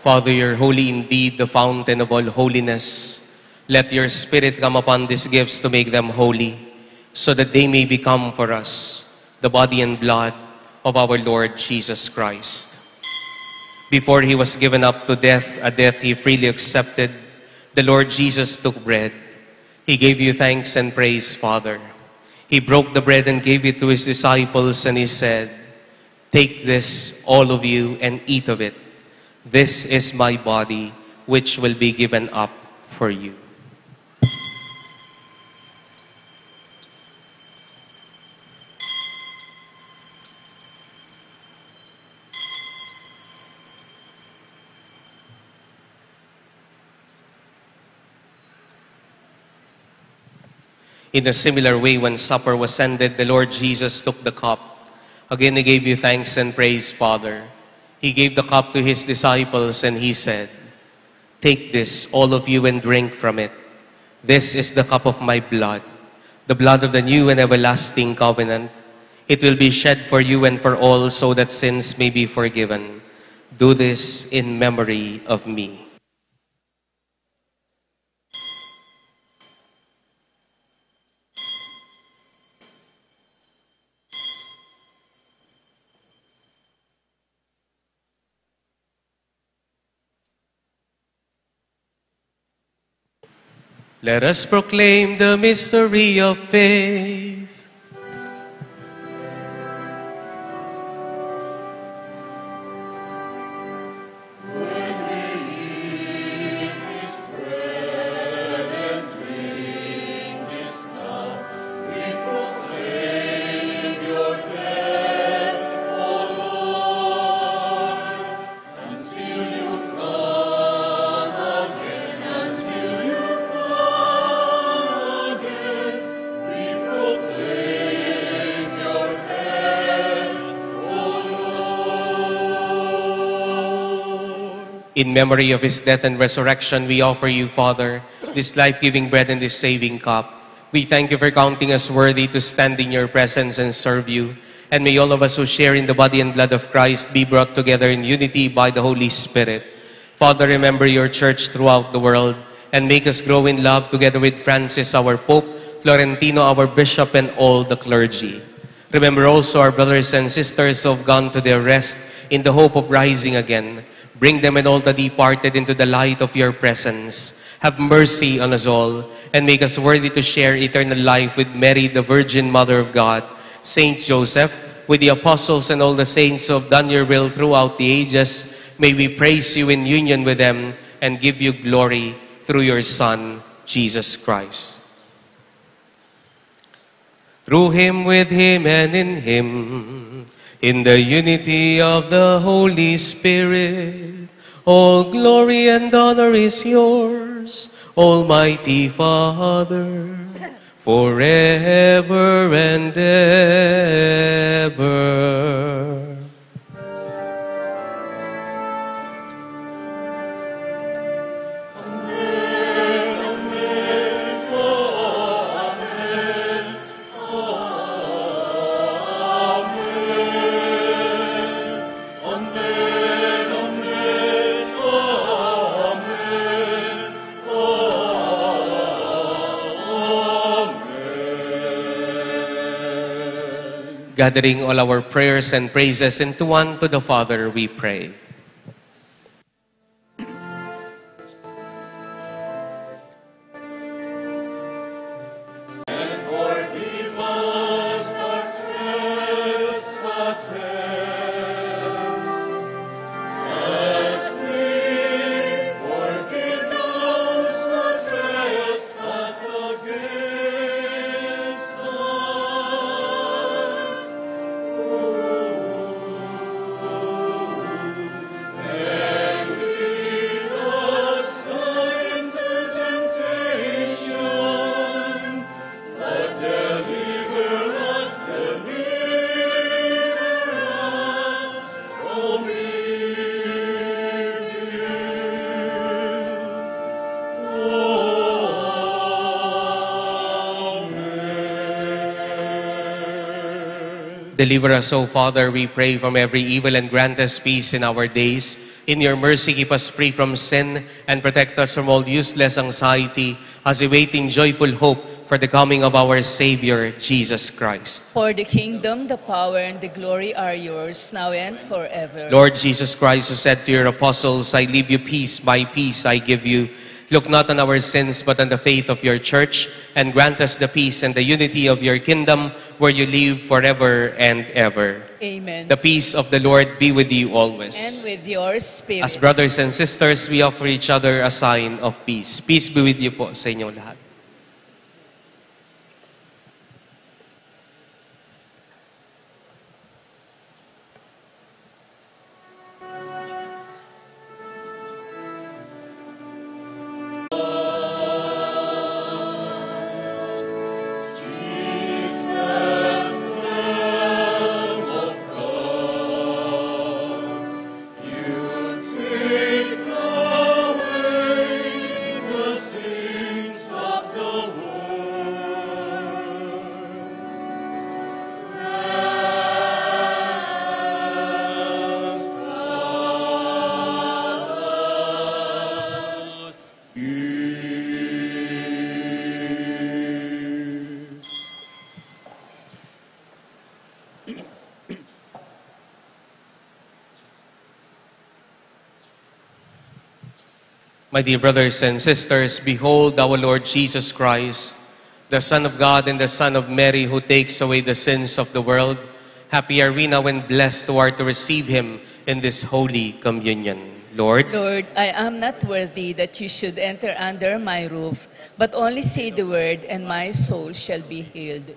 Father, you're holy indeed, the fountain of all holiness. Let your Spirit come upon these gifts to make them holy, so that they may become for us the body and blood of our Lord Jesus Christ. Before he was given up to death, a death he freely accepted, the Lord Jesus took bread. He gave you thanks and praise, Father. He broke the bread and gave it to his disciples, and he said, "Take this, all of you, and eat of it. This is my body, which will be given up for you." In a similar way, when supper was ended, the Lord Jesus took the cup. Again, he gave you thanks and praise, Father. He gave the cup to his disciples, and he said, "Take this, all of you, and drink from it. This is the cup of my blood, the blood of the new and everlasting covenant. It will be shed for you and for all, so that sins may be forgiven. Do this in memory of me." Let us proclaim the mystery of faith. When we eat this bread and drink this cup, we proclaim your death, O Lord, until you come again, until you come again, we proclaim your death, O Lord. In memory of his death and resurrection, we offer you, Father, this life-giving bread and this saving cup. We thank you for counting us worthy to stand in your presence and serve you. And may all of us who share in the body and blood of Christ be brought together in unity by the Holy Spirit. Father, remember your church throughout the world And make us grow in love together with Francis, our Pope, Florentino, our Bishop, and all the clergy. Remember also our brothers and sisters who have gone to their rest in the hope of rising again. Bring them and all the departed into the light of your presence. Have mercy on us all, and make us worthy to share eternal life with Mary, the Virgin Mother of God, Saint Joseph, with the apostles and all the saints who have done your will throughout the ages. May we praise you in union with them and give you glory through your Son, Jesus Christ. Through him, with him, and in him, in the unity of the Holy Spirit, all glory and honor is yours, Almighty Father, forever and ever. Gathering all our prayers and praises into one, to the Father we pray. And forgive us our trespasses, as we forgive those who trespass against us. And lead us not into temptation, but deliver us, deliver us from evil. Amen. Deliver us, O Father, we pray, from every evil, and grant us peace in our days. In your mercy, keep us free from sin, and protect us from all useless anxiety, as we wait in joyful hope for the coming of our Savior, Jesus Christ. For the kingdom, the power, and the glory are yours, now and forever. Lord Jesus Christ, who said to your apostles, "I leave you peace, my peace I give you," look not on our sins, but on the faith of your church, and grant us the peace and the unity of your kingdom, where you live forever and ever. Amen. The peace of the Lord be with you always. And with your spirit. As brothers and sisters, we offer each other a sign of peace. Peace be with you po sa inyong lahat. My dear brothers and sisters, behold our Lord Jesus Christ, the Son of God and the Son of Mary, who takes away the sins of the world. Happy are we now and blessed who are to receive him in this holy communion. Lord, Lord, I am not worthy that you should enter under my roof, but only say the word, and my soul shall be healed.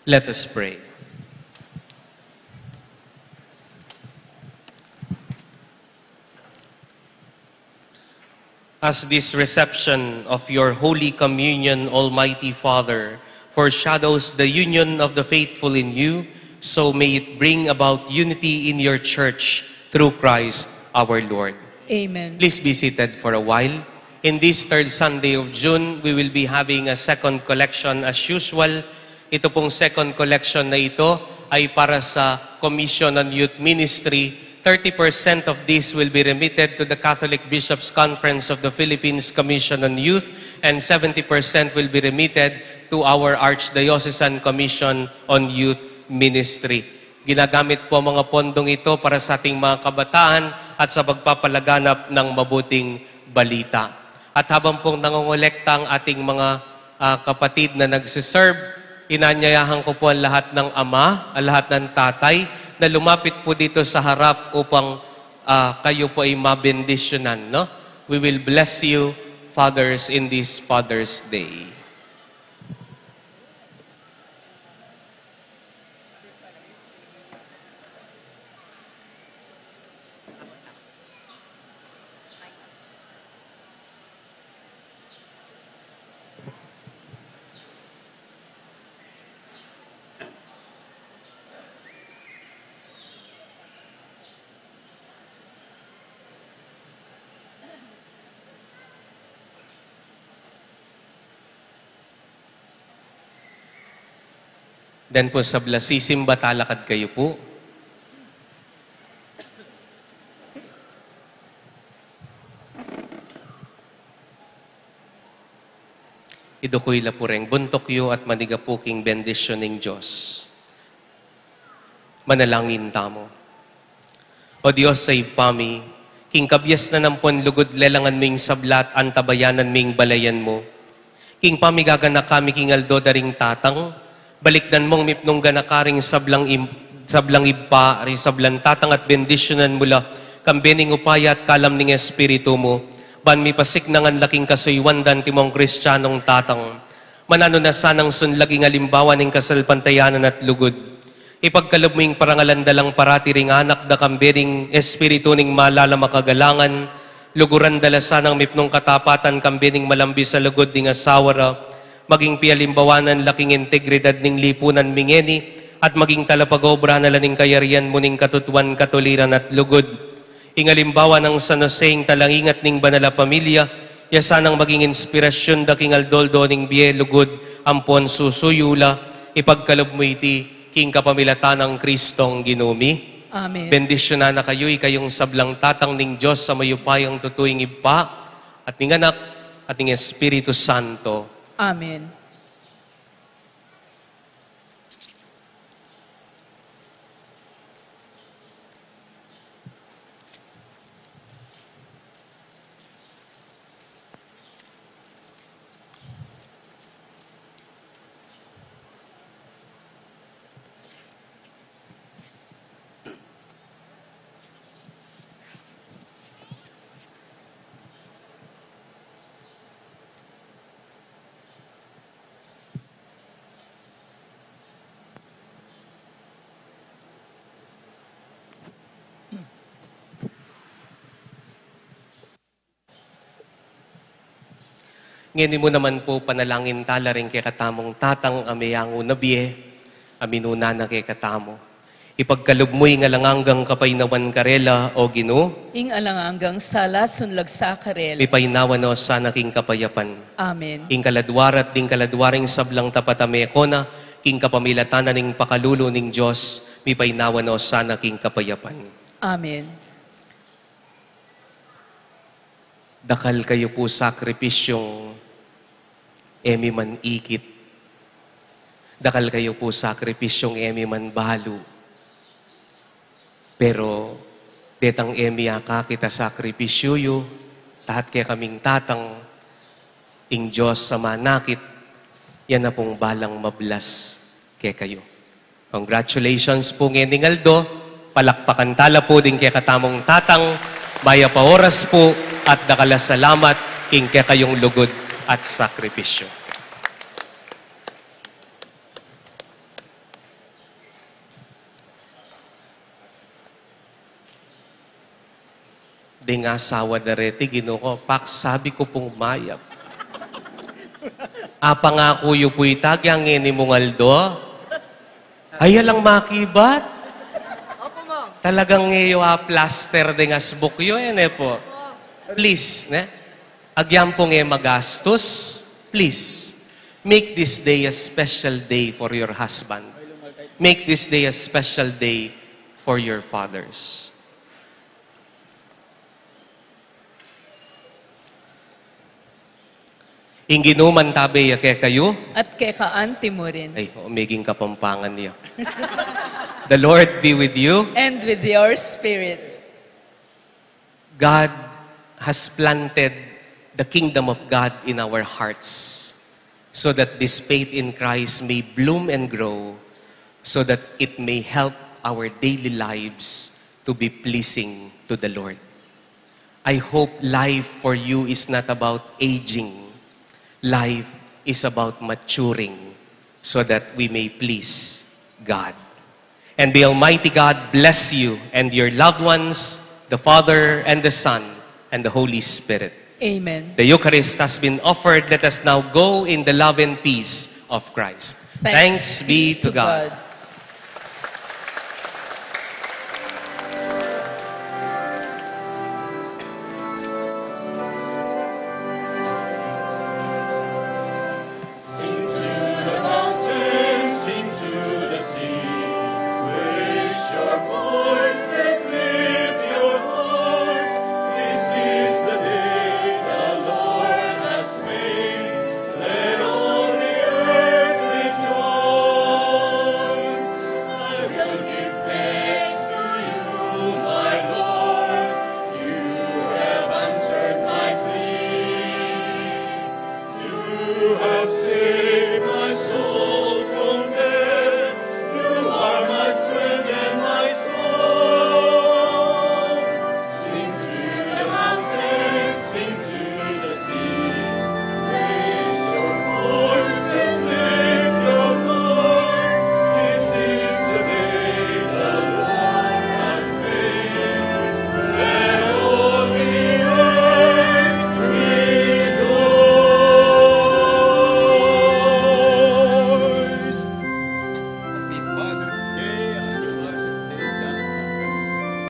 Let us pray. As this reception of your Holy Communion, Almighty Father, foreshadows the union of the faithful in you, so may it bring about unity in your church through Christ our Lord. Amen. Please be seated for a while. In this third Sunday of June, we will be having a second collection as usual. Ito pong second collection na ito ay para sa Commission on Youth Ministry. Thirty percent of this will be remitted to the Catholic Bishops' Conference of the Philippines Commission on Youth, and seventy percent will be remitted to our Archdiocesan Commission on Youth Ministry. Ginagamit po ang mga pondong ito para sa ating mga kabataan at sa pagpapalaganap ng mabuting balita. At habang pong nangongolekta ang ating mga, ah, kapatid na nagsiserve, inanyayahan ko po ang lahat ng ama, ang lahat ng tatay na lumapit po dito sa harap upang, ah, kayo po ay mabendisyonan, no? We will bless you, fathers, in this Father's Day. Dyan po sa sabla sisimba, talakad kayo po. Idukuy la pu reng buntuk yu at manigapu king bendisyun ning Dios. Manalangin tamu. O Dios a Ibpa mi, king kabiasnan ampon lugud lelangan ming sabla at antabayanan ming balayan mu. King pamigaganaka mi king aldo da ring tatang, balikdan mung mipnung ganaka ring sablang im-, sablang ibpa, ring sablang tatang at bendisyunan mu la, kambe ning upaya at kalam ning Espiritu mu, ban mipasiknangan la king kasuyuan da antimong Kristianong tatang. Mananu na sanang sunlag ing alimbawa ning kasalpantayanan at lugud. Ipagkalub mu ing parangalan da lang parati ring anak da kambe ning Espiritu ning malalam a kagalangan, luguran da la sanang mipnung katapatan kambe ning malambis a lugud ding asawa ra, maging pialimbawanan la king integridad ning lipunan mi ngeni, at maging talapagobra na la ning kayarian mu ning katutuan, katuliran at lugud. Ing alimbawa nang San Jose, ing talaingat ning banal a pamilya, ya sanang maging inspirasyun da king aldo-aldo ning bie, lugud ampon susuyu la, ipagkalub mu iti king kapamilatan nang Kristong Ginu mi. Amen. Bendisyunan na kayu, ikayung sablang tatang ning Dios a mayupayang tutu, ing Ibpa, at ning Anak, at ning Espiritu Santo. Amen. Ngeni mu naman pu, panalangin tala ring kekatamung tatang a meyangu na bie, a minuna na kekatamu. Ipagkalub mu ing alang anggang kapaynawan karela, O Ginu. Ing alang anggang sala sunlag sa karela. Mipaynawa no sana king kapayapan. Amen. Ing kaladua ra at ding kaladua ring sablang tapat a mekona, king kapamilatan na ning pakalulu ning Dios, mipaynawa no sana king kapayapan. Amen. Dakal kayu pu sakripisyung e mi man ikit. Dakal kayu pu sakripisyung e mi man balu. Pero detang e mi akakit a sakripisyu yu, tahat kekaming tatang, ing Dios a manakit, ya na pung balang mablas kekayu. Congratulations pu ngening aldo. Palakpakan tala pu ding kekatamung tatang. Mayap a oras pu at dakal a salamat king kekayung lugud at sakripisyu. Deng asawa da reti, Ginu ku, Pax, sabi ku pung mayap. Apangaku yu pu ita, agyang ngeni mung aldo. Ay, alang makibat. Opo, Mong. Talagang ngeyo a plaster deng asbuk yu, e ne pu? Opo. Please, ne? Agyang pung e magastus, please. Make this day a special day for your husband. Make this day a special day for your fathers. Ing Ginu mantabe ya kekayu. At keka anti mu rin. Ay, o, meging Kapampangan ya. The Lord be with you. And with your spirit. God has planted the kingdom of God in our hearts so that this faith in Christ may bloom and grow, so that it may help our daily lives to be pleasing to the Lord. I hope life for you is not about aging. Life is about maturing so that we may please God. And may Almighty God bless you and your loved ones, the Father and the Son and the Holy Spirit. Amen. The Eucharist has been offered. Let us now go in the love and peace of Christ. Thanks be to God.